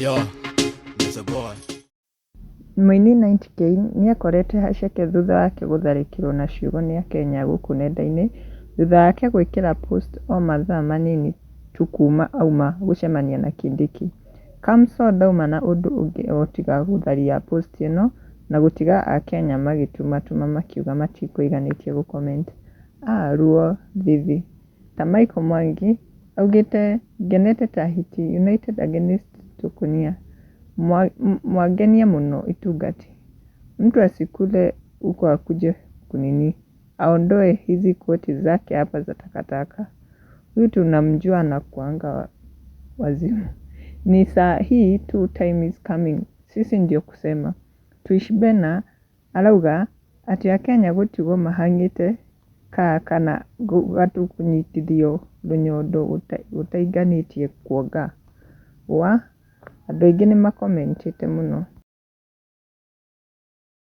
Yo, Mr. Boy. Mũini 90K nĩekorete haceke thutha wake gũtharĩkĩrwo na ciugo nĩ akenya gũkũ nenda-inĩ thutha wake gwĩkĩra post o mathaa manini tu kuma auma gũcemania na Kindiki. Kamso ndauma na ũndũ ũngĩ o tiga gũtharia post ĩno na gũtiga akenya magĩtũmatũma makiuga matikũiganĩtie gũ comment. Ah, ruo thithi. Ta Michael Mwangi augĩte ngenete ta hiti United against Tukunia. Mwangenia mũno itungati. Mtu asikule huko akuje kunini. Aondoe hizi koti zake hapa za takataka. Huyu tunamjua anakuanga wazimu. Ni saa hii tu time is coming. Sisi ndio kusema. Tuish Bena arauga atĩ akenya gũtigwo mahang'ĩte kaa kana gatũ kũnyitithio rũnyondo gũtaiganĩtie kuonga. Wa andũ aingĩ nĩ makomentĩte mũno.